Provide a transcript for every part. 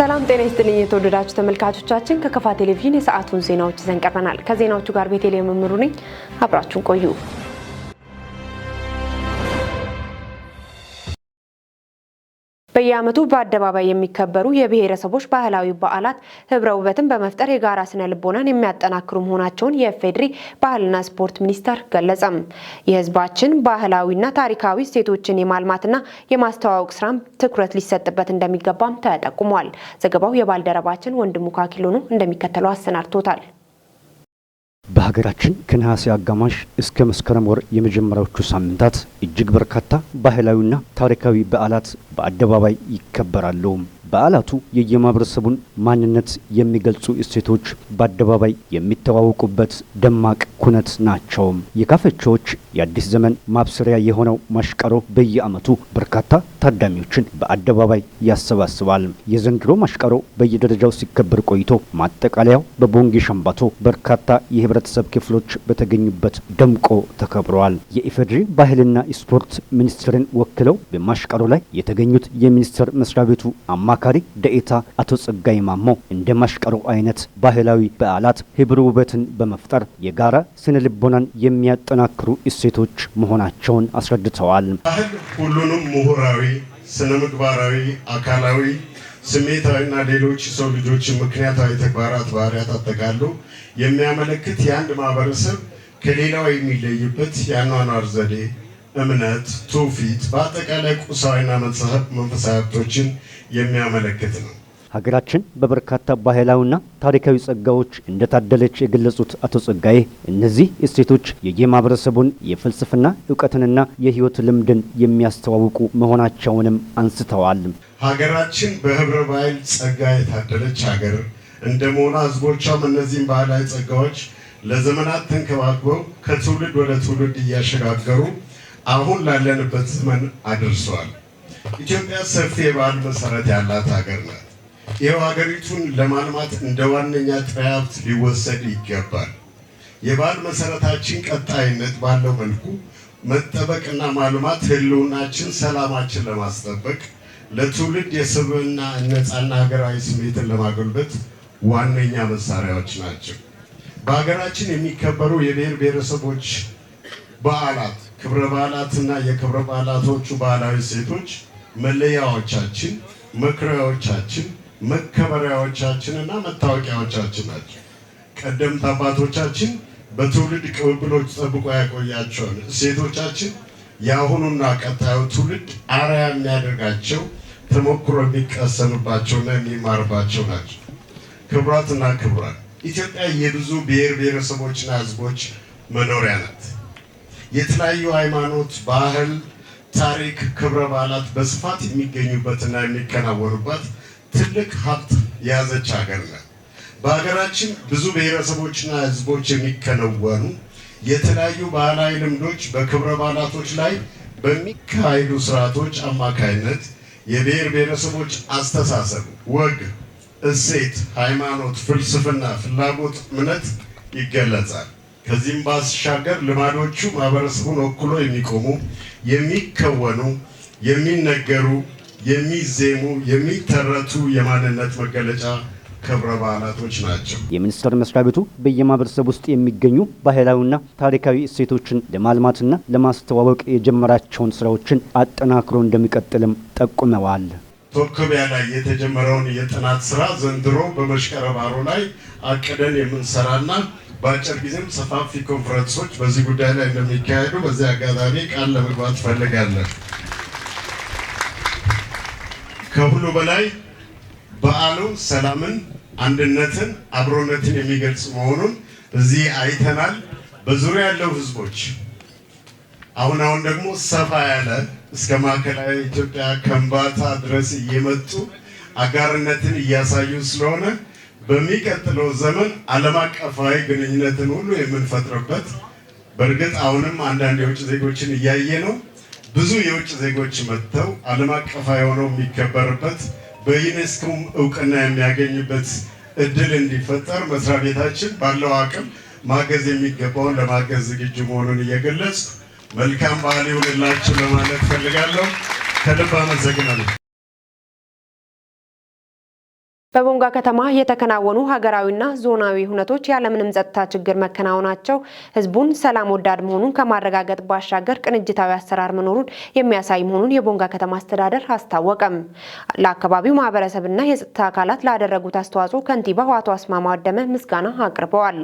ሰላም ጤና ይስጥልኝ የተወደዳችሁ ተመልካቾቻችን፣ ከከፋ ቴሌቪዥን የሰዓቱን ዜናዎች ይዘን ቀርበናል። ከዜናዎቹ ጋር ቤተልሔም መምሩ ነኝ። አብራችሁን ቆዩ። በየዓመቱ በአደባባይ የሚከበሩ የብሔረሰቦች ባህላዊ በዓላት ህብረ ውበትን በመፍጠር የጋራ ስነ ልቦናን የሚያጠናክሩ መሆናቸውን የኢፌዴሪ ባህልና ስፖርት ሚኒስቴር ገለጸም። የህዝባችን ባህላዊና ታሪካዊ እሴቶችን የማልማትና የማስተዋወቅ ስራም ትኩረት ሊሰጥበት እንደሚገባም ተጠቁሟል። ዘገባው የባልደረባችን ወንድሙ ካኪሎ ነው፣ እንደሚከተለው አሰናድቶታል። በሀገራችን ከነሐሴ አጋማሽ እስከ መስከረም ወር የመጀመሪያዎቹ ሳምንታት እጅግ በርካታ ባህላዊና ታሪካዊ በዓላት በአደባባይ ይከበራሉ። በዓላቱ የየማህበረሰቡን ማንነት የሚገልጹ እሴቶች በአደባባይ የሚተዋወቁበት ደማቅ ኩነት ናቸው። የካፈቾዎች የአዲስ ዘመን ማብሰሪያ የሆነው ማሽቀሮ በየዓመቱ በርካታ ታዳሚዎችን በአደባባይ ያሰባስባል። የዘንድሮ ማሽቀሮ በየደረጃው ሲከበር ቆይቶ ማጠቃለያው በቦንጌ ሸምባቶ በርካታ የህብረተሰብ ክፍሎች በተገኙበት ደምቆ ተከብረዋል። የኢፌዴሪ ባህልና ስፖርት ሚኒስትርን ወክለው በማሽቀሮ ላይ የተገኙት የሚኒስቴር መስሪያ ቤቱ አማካሪ ደኤታ አቶ ጸጋይ ማሞ እንደ ማሽቀሮ አይነት ባህላዊ በዓላት ህብረ ውበትን በመፍጠር የጋራ ስነ ልቦናን የሚያጠናክሩ እሴቶች መሆናቸውን አስረድተዋል። ባህል ሁሉንም ምሁራዊ፣ ስነ ምግባራዊ፣ አካላዊ፣ ስሜታዊና ሌሎች የሰው ልጆችን ምክንያታዊ ተግባራት ባህሪያት አጠቃሎ የሚያመለክት የአንድ ማህበረሰብ ከሌላው የሚለይበት የአኗኗር ዘዴ፣ እምነት፣ ትውፊት፣ በአጠቃላይ ቁሳዊና መንፈሳዊ ሀብቶችን የሚያመለክት ነው። ሀገራችን በበርካታ ባህላዊና ታሪካዊ ጸጋዎች እንደታደለች የገለጹት አቶ ጸጋዬ እነዚህ እሴቶች የየማህበረሰቡን የፍልስፍና እውቀትንና የሕይወት ልምድን የሚያስተዋውቁ መሆናቸውንም አንስተዋል። ሀገራችን በህብረ ባህል ጸጋ የታደለች ሀገር እንደመሆኗ ህዝቦቿም እነዚህን ባህላዊ ጸጋዎች ለዘመናት ተንከባክበው ከትውልድ ወደ ትውልድ እያሸጋገሩ አሁን ላለንበት ዘመን አድርሰዋል። ኢትዮጵያ ሰፊ የባህል መሰረት ያላት ሀገር ናት። ይኸው ሀገሪቱን ለማልማት እንደ ዋነኛ ጥሬ ሀብት ሊወሰድ ይገባል። የባህል መሰረታችን ቀጣይነት ባለው መልኩ መጠበቅና ማልማት ህልውናችን፣ ሰላማችን ለማስጠበቅ ለትውልድ የስብዕና ነፃና ሀገራዊ ስሜትን ለማጎልበት ዋነኛ መሳሪያዎች ናቸው። በሀገራችን የሚከበሩ የብሔር ብሔረሰቦች በዓላት፣ ክብረ በዓላትና የክብረ በዓላቶቹ ባህላዊ እሴቶች መለያዎቻችን፣ መኩሪያዎቻችን፣ መከበሪያዎቻችን እና መታወቂያዎቻችን ናቸው። ቀደምት አባቶቻችን በትውልድ ቅብብሎች ጠብቆ ያቆያቸውን እሴቶቻችን የአሁኑና ቀጣዩ ትውልድ አርአያ የሚያደርጋቸው ተሞክሮ የሚቀሰምባቸውና የሚማርባቸው ናቸው። ክቡራትና ክቡራን፣ ኢትዮጵያ የብዙ ብሔር ብሔረሰቦችና ሕዝቦች መኖሪያ ናት። የተለያዩ ሃይማኖት፣ ባህል፣ ታሪክ፣ ክብረ በዓላት በስፋት የሚገኙበትና የሚከናወኑባት ትልቅ ሀብት የያዘች ሀገር ናት። በሀገራችን ብዙ ብሔረሰቦችና ሕዝቦች የሚከናወኑ የተለያዩ ባህላዊ ልምዶች በክብረ በዓላቶች ላይ በሚካሄዱ ስርዓቶች አማካይነት የብሔር ብሔረሰቦች አስተሳሰብ፣ ወግ፣ እሴት፣ ሃይማኖት፣ ፍልስፍና፣ ፍላጎት፣ እምነት ይገለጻል። ከዚህም ባሻገር ልማዶቹ ማህበረሰቡን ወክሎ የሚቆሙ፣ የሚከወኑ፣ የሚነገሩ፣ የሚዜሙ፣ የሚተረቱ የማንነት መገለጫ ክብረ በዓላቶች ናቸው። የሚኒስቴር መስሪያ ቤቱ በየማህበረሰብ ውስጥ የሚገኙ ባህላዊና ታሪካዊ እሴቶችን ለማልማትና ለማስተዋወቅ የጀመራቸውን ስራዎችን አጠናክሮ እንደሚቀጥልም ጠቁመዋል። ቶክቢያ ላይ የተጀመረውን የጥናት ስራ ዘንድሮ በመሽቀረ ባሮ ላይ አቅደን የምንሰራና በአጭር ጊዜም ሰፋፊ ኮንፈረንሶች በዚህ ጉዳይ ላይ እንደሚካሄዱ በዚህ አጋጣሚ ቃል ለመግባት ፈልጋለን። ከሁሉ በላይ በዓሉ ሰላምን፣ አንድነትን፣ አብሮነትን የሚገልጽ መሆኑን እዚህ አይተናል። በዙሪያ ያለው ህዝቦች አሁን አሁን ደግሞ ሰፋ ያለ እስከ ማዕከላዊ ኢትዮጵያ ከምባታ ድረስ እየመጡ አጋርነትን እያሳዩ ስለሆነ በሚቀጥለው ዘመን ዓለም አቀፋዊ ግንኙነትን ሁሉ የምንፈጥርበት፣ በእርግጥ አሁንም አንዳንድ የውጭ ዜጎችን እያየ ነው። ብዙ የውጭ ዜጎች መጥተው ዓለም አቀፋዊ ሆነው የሚከበርበት በዩኔስኮም እውቅና የሚያገኝበት እድል እንዲፈጠር መስሪያ ቤታችን ባለው አቅም ማገዝ የሚገባውን ለማገዝ ዝግጁ መሆኑን እየገለጽኩ መልካም በዓል ይሁንላችሁ ለማለት ፈልጋለሁ። ከልብ አመሰግናለሁ። በቦንጋ ከተማ የተከናወኑ ሀገራዊና ዞናዊ ሁነቶች ያለምንም ጸጥታ ችግር መከናወናቸው ሕዝቡን ሰላም ወዳድ መሆኑን ከማረጋገጥ ባሻገር ቅንጅታዊ አሰራር መኖሩን የሚያሳይ መሆኑን የቦንጋ ከተማ አስተዳደር አስታወቀም። ለአካባቢው ማህበረሰብና የጸጥታ አካላት ላደረጉት አስተዋጽኦ ከንቲባው አቶ አስማማው አደመ ምስጋና አቅርበዋል።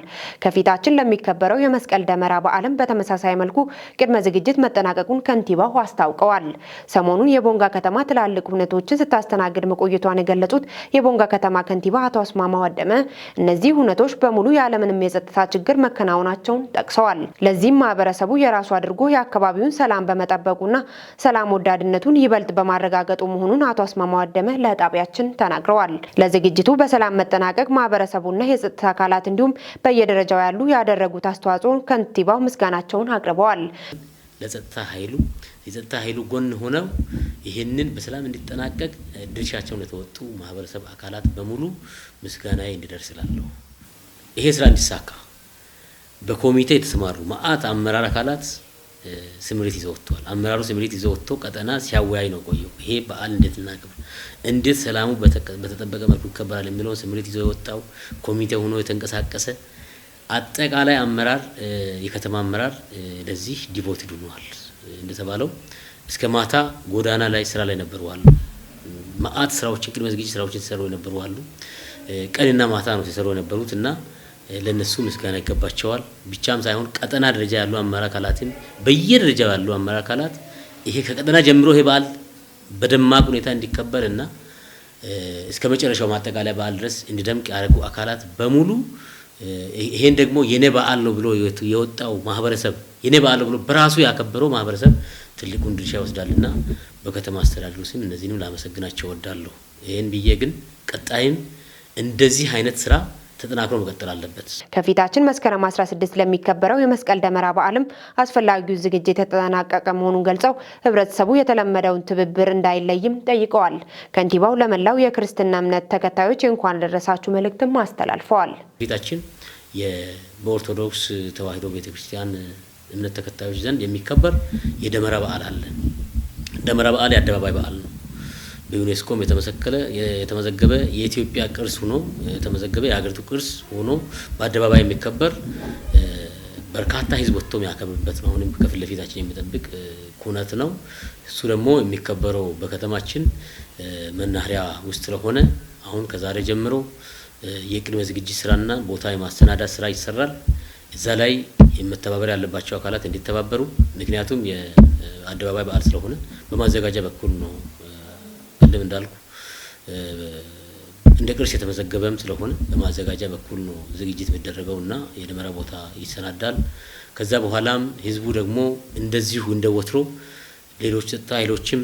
ከፊታችን ለሚከበረው የመስቀል ደመራ በዓልም በተመሳሳይ መልኩ ቅድመ ዝግጅት መጠናቀቁን ከንቲባው አስታውቀዋል። ሰሞኑን የቦንጋ ከተማ ትላልቅ ሁነቶችን ስታስተናግድ መቆየቷን የገለጹት የቦንጋ ከተማ ከንቲባ አቶ አስማማው አደመ እነዚህ ሁነቶች በሙሉ ያለምንም የጸጥታ ችግር መከናወናቸውን ጠቅሰዋል። ለዚህም ማህበረሰቡ የራሱ አድርጎ የአካባቢውን ሰላም በመጠበቁና ሰላም ወዳድነቱን ይበልጥ በማረጋገጡ መሆኑን አቶ አስማማው አደመ ለጣቢያችን ተናግረዋል። ለዝግጅቱ በሰላም መጠናቀቅ ማህበረሰቡና የጸጥታ አካላት እንዲሁም በየደረጃው ያሉ ያደረጉት አስተዋጽኦ ከንቲባው ምስጋናቸውን አቅርበዋል። ለጸጥታ ኃይሉ የጸጥታ ኃይሉ ጎን ሆነው ይህንን በሰላም እንዲጠናቀቅ ድርሻቸውን ለተወጡ ማህበረሰብ አካላት በሙሉ ምስጋናዬ እንዲደርስ እላለሁ። ይሄ ስራ እንዲሳካ በኮሚቴ የተሰማሩ መዓት አመራር አካላት ስምሪት ይዘው ወጥተዋል። አመራሩ ስምሪት ይዘው ወጥቶ ቀጠና ሲያወያይ ነው ቆየው። ይሄ በዓል እንዴት እናክብር፣ እንዴት ሰላሙ በተጠበቀ መልኩ ይከበራል የሚለውን ስምሪት ይዘው የወጣው ኮሚቴ ሆኖ የተንቀሳቀሰ አጠቃላይ አመራር የከተማ አመራር ለዚህ devoted ሆኗል። እንደተባለው እስከ ማታ ጎዳና ላይ ስራ ላይ ነበሩ አሉ። መዓት ስራዎችን ቅድመ ዝግጅት ስራዎችን ሲሰሩ የነበሩ አሉ። ቀንና ማታ ነው ሲሰሩ የነበሩት እና ለነሱ ምስጋና ይገባቸዋል። ብቻም ሳይሆን ቀጠና ደረጃ ያሉ አመራር አካላትም በየደረጃው ያሉ አመራር አካላት ይሄ ከቀጠና ጀምሮ ይሄ በዓል በደማቅ ሁኔታ እንዲከበር እና እስከ መጨረሻው ማጠቃለያ በዓል ድረስ እንዲደምቅ ያደረጉ አካላት በሙሉ ይሄን ደግሞ የኔ በዓል ነው ብሎ የወጣው ማህበረሰብ የኔ በዓል ነው ብሎ በራሱ ያከበረው ማህበረሰብ ትልቁን ድርሻ ይወስዳልና በከተማ አስተዳደሩ ስም እነዚህንም ላመሰግናቸው እወዳለሁ። ይሄን ብዬ ግን ቀጣይም እንደዚህ አይነት ስራ ተጠናክሮ መቀጠል አለበት። ከፊታችን መስከረም 16 ለሚከበረው የመስቀል ደመራ በዓልም አስፈላጊው ዝግጅት የተጠናቀቀ መሆኑን ገልጸው ህብረተሰቡ የተለመደውን ትብብር እንዳይለይም ጠይቀዋል። ከንቲባው ለመላው የክርስትና እምነት ተከታዮች የእንኳን አደረሳችሁ መልእክትም አስተላልፈዋል። ፊታችን በኦርቶዶክስ ተዋሕዶ ቤተክርስቲያን እምነት ተከታዮች ዘንድ የሚከበር የደመራ በዓል አለ። ደመራ በዓል የአደባባይ በዓል ነው። በዩኔስኮም የተመዘገበ የኢትዮጵያ ቅርስ ሆኖ የተመዘገበ የሀገሪቱ ቅርስ ሆኖ በአደባባይ የሚከበር በርካታ ህዝብ ወጥቶ የሚያከብርበት ነው። አሁንም ከፊት ለፊታችን የሚጠብቅ ኩነት ነው። እሱ ደግሞ የሚከበረው በከተማችን መናኸሪያ ውስጥ ስለሆነ አሁን ከዛሬ ጀምሮ የቅድመ ዝግጅት ስራና ቦታ የማሰናዳት ስራ ይሰራል። እዛ ላይ የመተባበር ያለባቸው አካላት እንዲተባበሩ፣ ምክንያቱም የአደባባይ በዓል ስለሆነ በማዘጋጃ በኩል ነው። ቅድም እንዳልኩ እንደ ቅርስ የተመዘገበም ስለሆነ በማዘጋጃ በኩል ነው ዝግጅት የሚደረገው እና የደመራ ቦታ ይሰናዳል። ከዛ በኋላም ህዝቡ ደግሞ እንደዚሁ እንደ ወትሮ ሌሎች ጸጥታ ኃይሎችም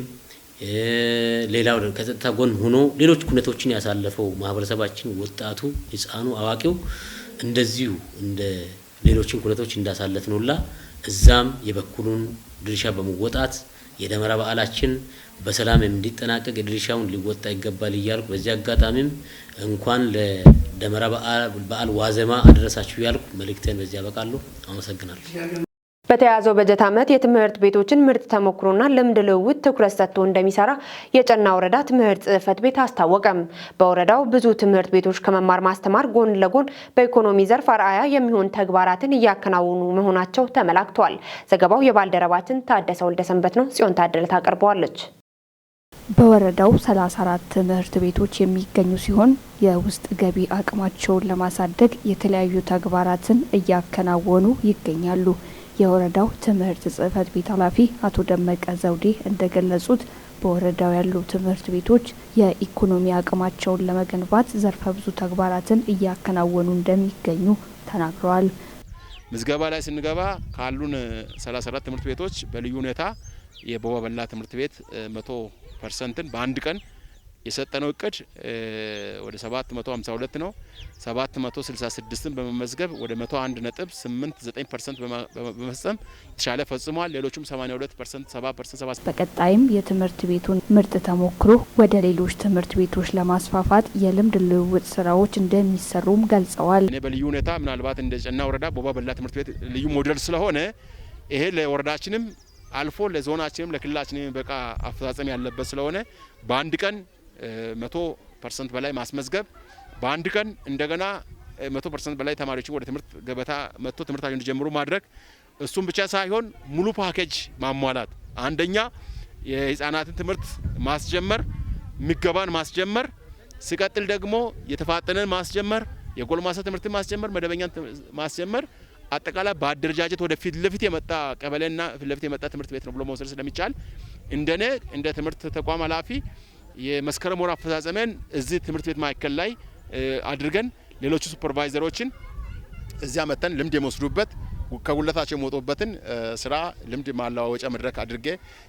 ሌላው ከጸጥታ ጎን ሆኖ ሌሎች ኩነቶችን ያሳለፈው ማህበረሰባችን፣ ወጣቱ፣ ህፃኑ፣ አዋቂው እንደዚሁ እንደ ሌሎችን ኩነቶች እንዳሳለፍን ሁላ እዛም የበኩሉን ድርሻ በመወጣት የደመራ በዓላችን በሰላም እንዲጠናቀቅ የድርሻውን ሊወጣ ይገባል እያልኩ በዚህ አጋጣሚም እንኳን ለደመራ በዓል ዋዜማ አደረሳችሁ እያልኩ መልእክቴን በዚህ ያበቃለሁ። አመሰግናለሁ። በተያዘው በጀት ዓመት የትምህርት ቤቶችን ምርጥ ተሞክሮና ልምድ ልውውጥ ትኩረት ሰጥቶ እንደሚሰራ የጨና ወረዳ ትምህርት ጽሕፈት ቤት አስታወቀም። በወረዳው ብዙ ትምህርት ቤቶች ከመማር ማስተማር ጎን ለጎን በኢኮኖሚ ዘርፍ አርአያ የሚሆን ተግባራትን እያከናወኑ መሆናቸው ተመላክቷል። ዘገባው የባልደረባችን ታደሰ ወልደሰንበት ነው። ጽዮን ታደለ ታቀርበዋለች። በወረዳው 34 ትምህርት ቤቶች የሚገኙ ሲሆን የውስጥ ገቢ አቅማቸውን ለማሳደግ የተለያዩ ተግባራትን እያከናወኑ ይገኛሉ። የወረዳው ትምህርት ጽሕፈት ቤት ኃላፊ አቶ ደመቀ ዘውዴ እንደገለጹት በወረዳው ያሉ ትምህርት ቤቶች የኢኮኖሚ አቅማቸውን ለመገንባት ዘርፈ ብዙ ተግባራትን እያከናወኑ እንደሚገኙ ተናግረዋል። ምዝገባ ላይ ስንገባ ካሉን 34 ትምህርት ቤቶች በልዩ ሁኔታ የቦባበላ ትምህርት ቤት 100%ን በአንድ ቀን የሰጠነው እቅድ ወደ 752 ነው። 766ን በመመዝገብ ወደ 101.89% በመፈጸም የተሻለ ፈጽሟል። ሌሎቹም 82%፣ 70%፣ 7። በቀጣይም የትምህርት ቤቱን ምርጥ ተሞክሮ ወደ ሌሎች ትምህርት ቤቶች ለማስፋፋት የልምድ ልውውጥ ስራዎች እንደሚሰሩም ገልጸዋል። እኔ በልዩ ሁኔታ ምናልባት እንደ ጨና ወረዳ ቦባበላ ትምህርት ቤት ልዩ ሞዴል ስለሆነ ይሄ ለወረዳችንም አልፎ ለዞናችንም ለክልላችንም በቃ አፈጻጸም ያለበት ስለሆነ በአንድ ቀን 100 percent በላይ ማስመዝገብ፣ በአንድ ቀን እንደገና 100% በላይ ተማሪዎችን ወደ ትምህርት ገበታ መጥቶ ትምህርታቸውን እንዲጀምሩ ማድረግ፣ እሱም ብቻ ሳይሆን ሙሉ ፓኬጅ ማሟላት፣ አንደኛ የህፃናትን ትምህርት ማስጀመር፣ ምገባን ማስጀመር፣ ሲቀጥል ደግሞ የተፋጠነን ማስጀመር፣ የጎልማሳ ትምህርትን ማስጀመር፣ መደበኛ ማስጀመር፣ አጠቃላይ በአደረጃጀት ወደ ፊት ለፊት የመጣ ቀበሌና ፊት ለፊት የመጣ ትምህርት ቤት ነው ብሎ መውሰድ ስለሚቻል እንደኔ እንደ ትምህርት ተቋም ኃላፊ የመስከረም ወር አፈጻጸመን እዚህ ትምህርት ቤት ማዕከል ላይ አድርገን ሌሎቹ ሱፐርቫይዘሮችን እዚያ መተን ልምድ የሚወስዱበት፣ ከጉለታቸው የሚወጡበትን ስራ ልምድ ማለዋወጫ መድረክ አድርጌ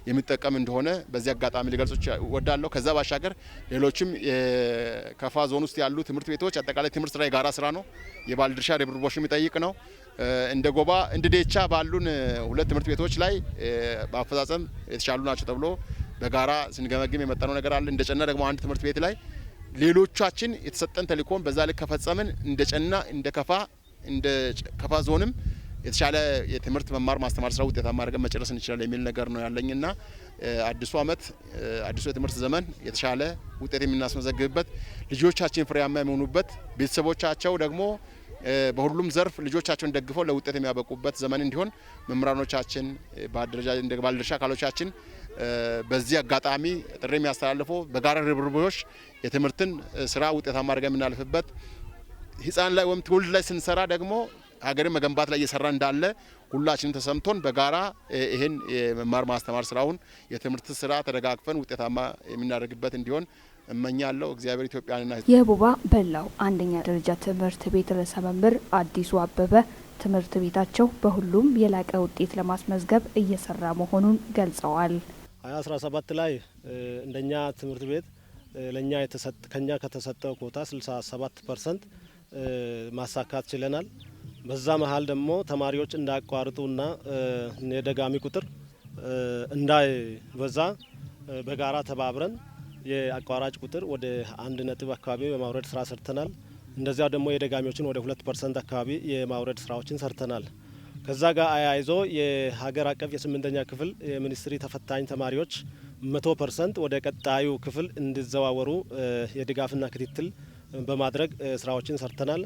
የሚጠቀም እንደሆነ በዚህ አጋጣሚ ሊገልጽ እወዳለሁ። ከዛ ባሻገር ሌሎችም የከፋ ዞን ውስጥ ያሉ ትምህርት ቤቶች አጠቃላይ ትምህርት ስራ የጋራ ስራ ነው። የባለድርሻ ርብርቦሽ የሚጠይቅ ነው። እንደ ጎባ፣ እንደ ዴቻ ባሉን ሁለት ትምህርት ቤቶች ላይ በአፈጻጸም የተሻሉ ናቸው ተብሎ በጋራ ስንገመግም የመጣነው ነገር አለ። እንደ ጨና ደግሞ አንድ ትምህርት ቤት ላይ ሌሎቻችን የተሰጠን ተልእኮን በዛ ልክ ከፈጸምን እንደ ጨና፣ እንደ ከፋ ዞንም የተሻለ የትምህርት መማር ማስተማር ስራ ውጤታማ አድርገን መጨረስ እንችላለን የሚል ነገር ነው ያለኝና አዲሱ አመት፣ አዲሱ የትምህርት ዘመን የተሻለ ውጤት የምናስመዘግብበት፣ ልጆቻችን ፍሬያማ የሚሆኑበት፣ ቤተሰቦቻቸው ደግሞ በሁሉም ዘርፍ ልጆቻቸውን ደግፈው ለውጤት የሚያበቁበት ዘመን እንዲሆን መምህራኖቻችን፣ በአደረጃጀት እንደ ባለድርሻ አካሎቻችን በዚህ አጋጣሚ ጥሪ የሚያስተላልፈው በጋራ ርብርቦች የትምህርትን ስራ ውጤታማ አድርገን የምናልፍበት፣ ህፃን ላይ ወይም ትውልድ ላይ ስንሰራ ደግሞ ሀገርን መገንባት ላይ እየሰራ እንዳለ ሁላችንም ተሰምቶን በጋራ ይሄን የመማር ማስተማር ስራውን፣ የትምህርት ስራ ተደጋግፈን ውጤታማ የምናደርግበት እንዲሆን እመኛለሁ። እግዚአብሔር ኢትዮጵያንና የቡባ በላው አንደኛ ደረጃ ትምህርት ቤት ርዕሰ መምህር አዲሱ አበበ ትምህርት ቤታቸው በሁሉም የላቀ ውጤት ለማስመዝገብ እየሰራ መሆኑን ገልጸዋል። 2017 ላይ እንደኛ ትምህርት ቤት ለኛ የተሰጠ ከኛ ከተሰጠው ኮታ 67% ማሳካት ችለናል። በዛ መሀል ደግሞ ተማሪዎች እንዳያቋርጡና የደጋሚ ቁጥር እንዳይበዛ በጋራ ተባብረን የአቋራጭ ቁጥር ወደ 1 ነጥብ አካባቢ የማውረድ ስራ ሰርተናል። እንደዚያ ደግሞ የደጋሚዎችን ወደ 2% አካባቢ የማውረድ ስራዎችን ሰርተናል። ከዛ ጋር አያይዞ የሀገር አቀፍ የስምንተኛ ክፍል የሚኒስትሪ ተፈታኝ ተማሪዎች 100% ወደ ቀጣዩ ክፍል እንዲዘዋወሩ የድጋፍና ክትትል በማድረግ ስራዎችን ሰርተናል።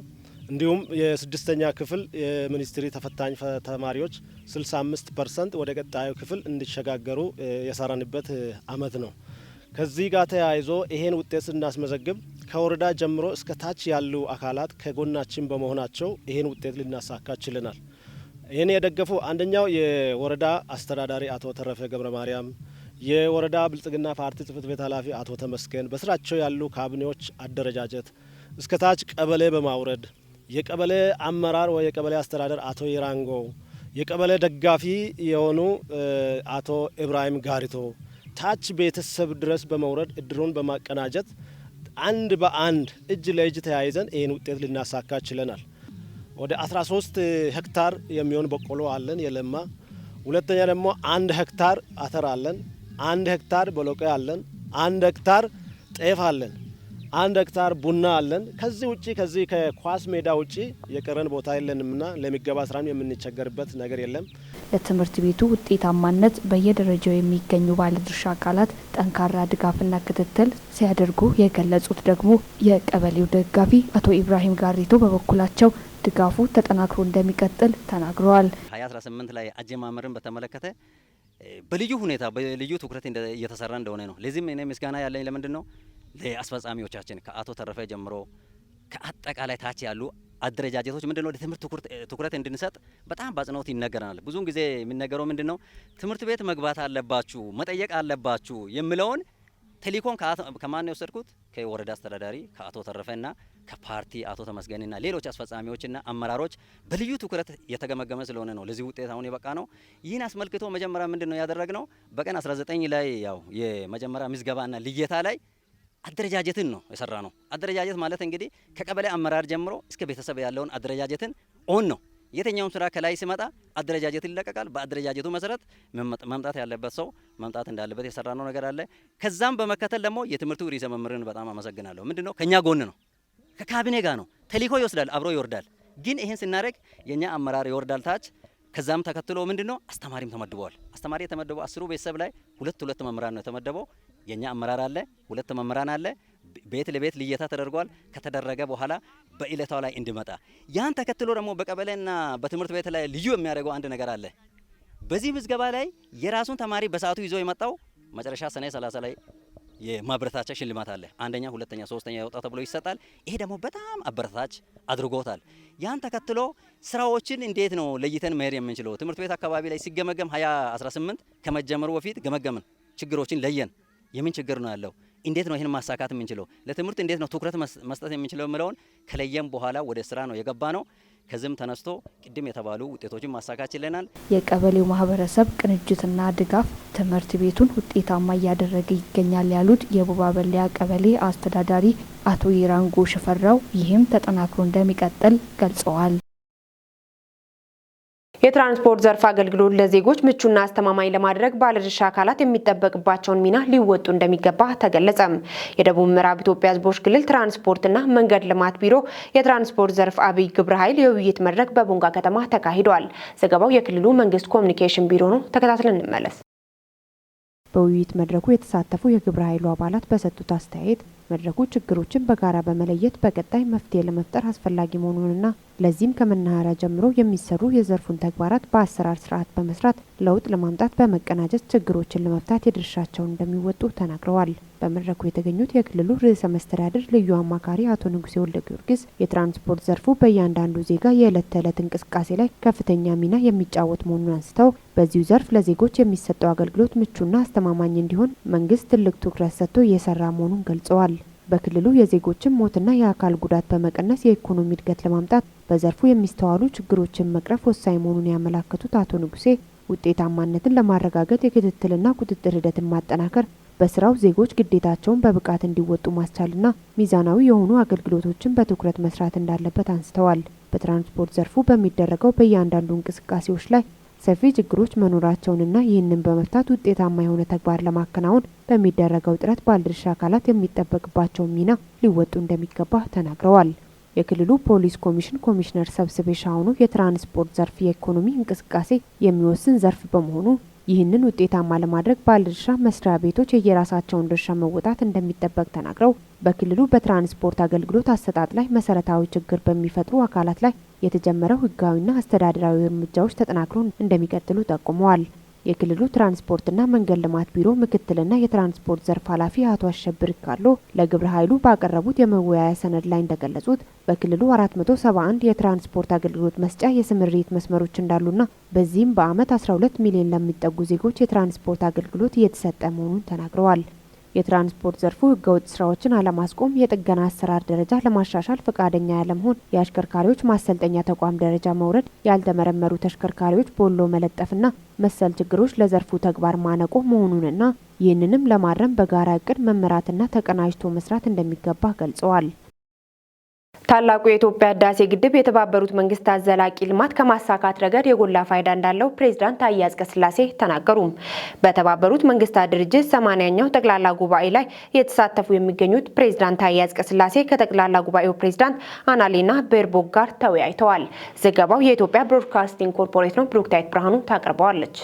እንዲሁም የስድስተኛ ክፍል የሚኒስትሪ ተፈታኝ ተማሪዎች 65% ወደ ቀጣዩ ክፍል እንዲሸጋገሩ የሰራንበት አመት ነው። ከዚህ ጋር ተያይዞ ይሄን ውጤት ስናስመዘግብ ከወረዳ ጀምሮ እስከ ታች ያሉ አካላት ከጎናችን በመሆናቸው ይሄን ውጤት ልናሳካ ችለናል። ይህን የደገፉ አንደኛው የወረዳ አስተዳዳሪ አቶ ተረፈ ገብረ ማርያም፣ የወረዳ ብልጽግና ፓርቲ ጽህፈት ቤት ኃላፊ አቶ ተመስገን፣ በስራቸው ያሉ ካቢኔዎች አደረጃጀት እስከ ታች ቀበሌ በማውረድ የቀበሌ አመራር ወይ የቀበሌ አስተዳደር አቶ ይራንጎ፣ የቀበሌ ደጋፊ የሆኑ አቶ ኢብራሂም ጋሪቶ፣ ታች ቤተሰብ ድረስ በመውረድ እድሩን በማቀናጀት አንድ በአንድ እጅ ለእጅ ተያይዘን ይህን ውጤት ልናሳካ ችለናል። ወደ 13 ሄክታር የሚሆን በቆሎ አለን የለማ። ሁለተኛ ደግሞ 1 ሄክታር አተር አለን። 1 ሄክታር ቦሎቄ አለን። 1 ሄክታር ጤፍ አለን። 1 ሄክታር ቡና አለን። ከዚህ ውጪ፣ ከዚህ ከኳስ ሜዳ ውጪ የቀረን ቦታ የለንምና ለምገባ ስራም የምንቸገርበት ነገር የለም። ለትምህርት ቤቱ ውጤታማነት በየደረጃው የሚገኙ ባለድርሻ አካላት ጠንካራ ድጋፍና ክትትል ሲያደርጉ የገለጹት ደግሞ የቀበሌው ደጋፊ አቶ ኢብራሂም ጋሪቶ በበኩላቸው ድጋፉ ተጠናክሮ እንደሚቀጥል ተናግረዋል። 2018 ላይ አጀማመርን በተመለከተ በልዩ ሁኔታ በልዩ ትኩረት እየተሰራ እንደሆነ ነው። ለዚህም እኔ ምስጋና ያለኝ ለምንድን ነው? ለአስፈጻሚዎቻችን ከአቶ ተረፈ ጀምሮ ከአጠቃላይ ታች ያሉ አደረጃጀቶች ምንድን ነው ለትምህርት ትኩረት እንድንሰጥ በጣም በአጽንኦት ይነገረናል። ብዙውን ጊዜ የሚነገረው ምንድን ነው? ትምህርት ቤት መግባት አለባችሁ፣ መጠየቅ አለባችሁ የሚለውን ተልእኮን ከማን ነው የወሰድኩት? ከወረዳ አስተዳዳሪ ከአቶ ተረፈና ከፓርቲ አቶ ተመስገንና ሌሎች አስፈጻሚዎችና አመራሮች በልዩ ትኩረት የተገመገመ ስለሆነ ነው ለዚህ ውጤት አሁን የበቃ ነው። ይህን አስመልክቶ መጀመሪያ ምንድን ነው ያደረግነው? በቀን 19 ላይ ያው የመጀመሪያ ምዝገባና ልየታ ላይ አደረጃጀትን ነው የሰራነው። አደረጃጀት ማለት እንግዲህ ከቀበሌ አመራር ጀምሮ እስከ ቤተሰብ ያለውን አደረጃጀትን on ነው። የትኛውም ስራ ከላይ ሲመጣ አደረጃጀት ይለቀቃል። በአደረጃጀቱ መሰረት መምጣት ያለበት ሰው መምጣት እንዳለበት የሰራነው ነገር አለ። ከዛም በመከተል ደግሞ የትምህርቱ ርዕሰ መምህርን በጣም አመሰግናለሁ። ምንድነው ከኛ ጎን ነው፣ ከካቢኔ ጋር ነው። ተልእኮ ይወስዳል፣ አብሮ ይወርዳል። ግን ይሄን ስናደርግ የኛ አመራር ይወርዳል ታች። ከዛም ተከትሎ ምንድነው አስተማሪም ተመድበዋል። አስተማሪ የተመደበው 10ሩ ቤተሰብ ላይ ሁለት ሁለት መምህራን ነው የተመደበው። የኛ አመራር አለ፣ ሁለት መምህራን አለ። ቤት ለቤት ልየታ ተደርጓል። ከተደረገ በኋላ በእለታው ላይ እንዲመጣ፣ ያን ተከትሎ ደግሞ በቀበሌና በትምህርት ቤት ላይ ልዩ የሚያደርገው አንድ ነገር አለ። በዚህ ምዝገባ ላይ የራሱን ተማሪ በሰዓቱ ይዞ የመጣው መጨረሻ ሰኔ 30 ላይ የማበረታቻ ሽልማት አለ። አንደኛ፣ ሁለተኛ፣ ሶስተኛ የወጣ ተብሎ ይሰጣል። ይሄ ደግሞ በጣም አበረታች አድርጎታል። ያን ተከትሎ ስራዎችን እንዴት ነው ለይተን መሄድ የምንችለው? ትምህርት ቤት አካባቢ ላይ ሲገመገም 2018 ከመጀመሩ በፊት ገመገምን፣ ችግሮችን ለየን። የምን ችግር ነው ያለው? እንዴት ነው ይህን ማሳካት የምንችለው? ለትምህርት እንዴት ነው ትኩረት መስጠት የምንችለው የሚለውን ከለየም በኋላ ወደ ስራ ነው የገባ ነው። ከዚህም ተነስቶ ቅድም የተባሉ ውጤቶችን ማሳካት ችለናል። የቀበሌው ማህበረሰብ ቅንጅትና ድጋፍ ትምህርት ቤቱን ውጤታማ እያደረገ ይገኛል ያሉት የቡባ በሊያ ቀበሌ አስተዳዳሪ አቶ ይራንጎ ሽፈራው፣ ይህም ተጠናክሮ እንደሚቀጥል ገልጸዋል። የትራንስፖርት ዘርፍ አገልግሎት ለዜጎች ምቹና አስተማማኝ ለማድረግ ባለድርሻ አካላት የሚጠበቅባቸውን ሚና ሊወጡ እንደሚገባ ተገለጸ። የደቡብ ምዕራብ ኢትዮጵያ ሕዝቦች ክልል ትራንስፖርትና መንገድ ልማት ቢሮ የትራንስፖርት ዘርፍ አብይ ግብረ ኃይል የውይይት መድረክ በቦንጋ ከተማ ተካሂዷል። ዘገባው የክልሉ መንግስት ኮሚኒኬሽን ቢሮ ነው። ተከታትለን እንመለስ። በውይይት መድረኩ የተሳተፉ የግብረ ኃይሉ አባላት በሰጡት አስተያየት መድረኩ ችግሮችን በጋራ በመለየት በቀጣይ መፍትሄ ለመፍጠር አስፈላጊ መሆኑንና ለዚህም ከመናኸሪያ ጀምሮ የሚሰሩ የዘርፉን ተግባራት በአሰራር ስርዓት በመስራት ለውጥ ለማምጣት በመቀናጀት ችግሮችን ለመፍታት የድርሻቸውን እንደሚወጡ ተናግረዋል። በመድረኩ የተገኙት የክልሉ ርዕሰ መስተዳድር ልዩ አማካሪ አቶ ንጉሴ ወልደ ጊዮርጊስ የትራንስፖርት ዘርፉ በእያንዳንዱ ዜጋ የዕለት ተዕለት እንቅስቃሴ ላይ ከፍተኛ ሚና የሚጫወት መሆኑን አንስተው፣ በዚሁ ዘርፍ ለዜጎች የሚሰጠው አገልግሎት ምቹና አስተማማኝ እንዲሆን መንግስት ትልቅ ትኩረት ሰጥቶ እየሰራ መሆኑን ገልጸዋል። በክልሉ የዜጎችን ሞትና የአካል ጉዳት በመቀነስ የኢኮኖሚ እድገት ለማምጣት በዘርፉ የሚስተዋሉ ችግሮችን መቅረፍ ወሳኝ መሆኑን ያመላከቱት አቶ ንጉሴ፣ ውጤታማነትን ለማረጋገጥ የክትትልና ቁጥጥር ሂደትን ማጠናከር፣ በስራው ዜጎች ግዴታቸውን በብቃት እንዲወጡ ማስቻልና ሚዛናዊ የሆኑ አገልግሎቶችን በትኩረት መስራት እንዳለበት አንስተዋል። በትራንስፖርት ዘርፉ በሚደረገው በእያንዳንዱ እንቅስቃሴዎች ላይ ሰፊ ችግሮች መኖራቸውንና ይህንን በመፍታት ውጤታማ የሆነ ተግባር ለማከናወን በሚደረገው ጥረት ባለድርሻ አካላት የሚጠበቅባቸውን ሚና ሊወጡ እንደሚገባ ተናግረዋል። የክልሉ ፖሊስ ኮሚሽን ኮሚሽነር ሰብስቤ ሻውኑ የትራንስፖርት ዘርፍ የኢኮኖሚ እንቅስቃሴ የሚወስን ዘርፍ በመሆኑ ይህንን ውጤታማ ለማድረግ ባለድርሻ መስሪያ ቤቶች የየራሳቸውን ድርሻ መወጣት እንደሚጠበቅ ተናግረው፣ በክልሉ በትራንስፖርት አገልግሎት አሰጣጥ ላይ መሰረታዊ ችግር በሚፈጥሩ አካላት ላይ የተጀመረው ሕጋዊና አስተዳደራዊ እርምጃዎች ተጠናክሮ እንደሚቀጥሉ ጠቁመዋል። የክልሉ ትራንስፖርትና መንገድ ልማት ቢሮ ምክትልና የትራንስፖርት ዘርፍ ኃላፊ አቶ አሸብር ካሎ ለግብረ ኃይሉ ባቀረቡት የመወያያ ሰነድ ላይ እንደገለጹት፣ በክልሉ 471 የትራንስፖርት አገልግሎት መስጫ የስምሪት መስመሮች እንዳሉና በዚህም በዓመት 12 ሚሊዮን ለሚጠጉ ዜጎች የትራንስፖርት አገልግሎት እየተሰጠ መሆኑን ተናግረዋል። የትራንስፖርት ዘርፉ ህገወጥ ስራዎችን አለማስቆም፣ የጥገና አሰራር ደረጃ ለማሻሻል ፈቃደኛ ያለመሆን፣ የአሽከርካሪዎች ማሰልጠኛ ተቋም ደረጃ መውረድ፣ ያልተመረመሩ ተሽከርካሪዎች ቦሎ መለጠፍና መሰል ችግሮች ለዘርፉ ተግባር ማነቆ መሆኑንና ይህንንም ለማረም በጋራ እቅድ መመራትና ተቀናጅቶ መስራት እንደሚገባ ገልጸዋል። ታላቁ የኢትዮጵያ ህዳሴ ግድብ የተባበሩት መንግስታት ዘላቂ ልማት ከማሳካት ረገድ የጎላ ፋይዳ እንዳለው ፕሬዝዳንት ታዬ አጽቀሥላሴ ተናገሩ። በተባበሩት መንግስታት ድርጅት 80ኛው ጠቅላላ ጉባኤ ላይ የተሳተፉ የሚገኙት ፕሬዝዳንት ታዬ አጽቀሥላሴ ከጠቅላላ ጉባኤው ፕሬዝዳንት አናሌና ቤርቦክ ጋር ተወያይተዋል። ዘገባው የኢትዮጵያ ብሮድካስቲንግ ኮርፖሬት ነው። ብሩክታይት ብርሃኑ ታቀርበዋለች።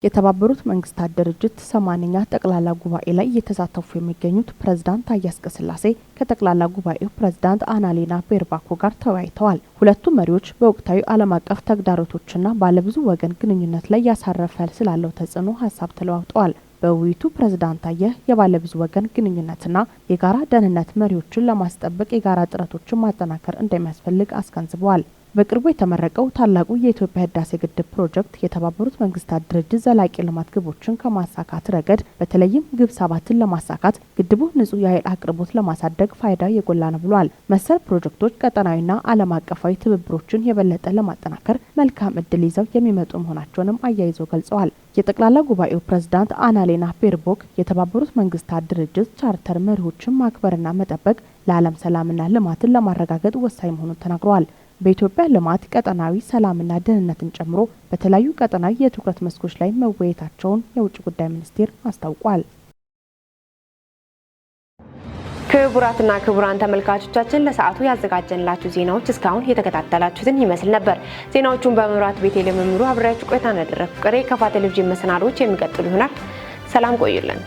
የተባበሩት መንግስታት ድርጅት 80ኛ ጠቅላላ ጉባኤ ላይ እየተሳተፉ የሚገኙት ፕሬዝዳንት ታዬ አጽቀሥላሴ ከጠቅላላ ጉባኤው ፕሬዝዳንት አናሌና ቤርባኮ ጋር ተወያይተዋል። ሁለቱ መሪዎች በወቅታዊ ዓለም አቀፍ ተግዳሮቶችና ባለብዙ ወገን ግንኙነት ላይ ያሳረፈ ስላለው ተጽዕኖ ሀሳብ ተለዋውጠዋል። በውይይቱ ፕሬዝዳንት ታዬ የባለብዙ ወገን ግንኙነትና የጋራ ደህንነት መሪዎችን ለማስጠበቅ የጋራ ጥረቶችን ማጠናከር እንደሚያስፈልግ አስገንዝበዋል። በቅርቡ የተመረቀው ታላቁ የኢትዮጵያ ህዳሴ ግድብ ፕሮጀክት የተባበሩት መንግስታት ድርጅት ዘላቂ ልማት ግቦችን ከማሳካት ረገድ፣ በተለይም ግብ 7ን ለማሳካት ግድቡ ንጹህ የኃይል አቅርቦት ለማሳደግ ፋይዳው የጎላ ነው ብሏል። መሰል ፕሮጀክቶች ቀጠናዊና ዓለም አቀፋዊ ትብብሮችን የበለጠ ለማጠናከር መልካም እድል ይዘው የሚመጡ መሆናቸውንም አያይዘው ገልጸዋል። የጠቅላላ ጉባኤው ፕሬዝዳንት አናሌና ቤርቦክ የተባበሩት መንግስታት ድርጅት ቻርተር መሪዎችን ማክበርና መጠበቅ ለዓለም ሰላምና ልማትን ለማረጋገጥ ወሳኝ መሆኑን ተናግረዋል። በኢትዮጵያ ልማት፣ ቀጠናዊ ሰላምና ደህንነትን ጨምሮ በተለያዩ ቀጠናዊ የትኩረት መስኮች ላይ መወያየታቸውን የውጭ ጉዳይ ሚኒስቴር አስታውቋል። ክቡራትና ክቡራን ተመልካቾቻችን፣ ለሰዓቱ ያዘጋጀንላችሁ ዜናዎች እስካሁን የተከታተላችሁትን ይመስል ነበር። ዜናዎቹን በመምራት ቤቴ ለመምሩ አብሬያችሁ ቆይታ ያደረግኩ። ቀሪ የካፋ ቴሌቪዥን መሰናዶዎች የሚቀጥሉ ይሆናል። ሰላም ቆዩልን።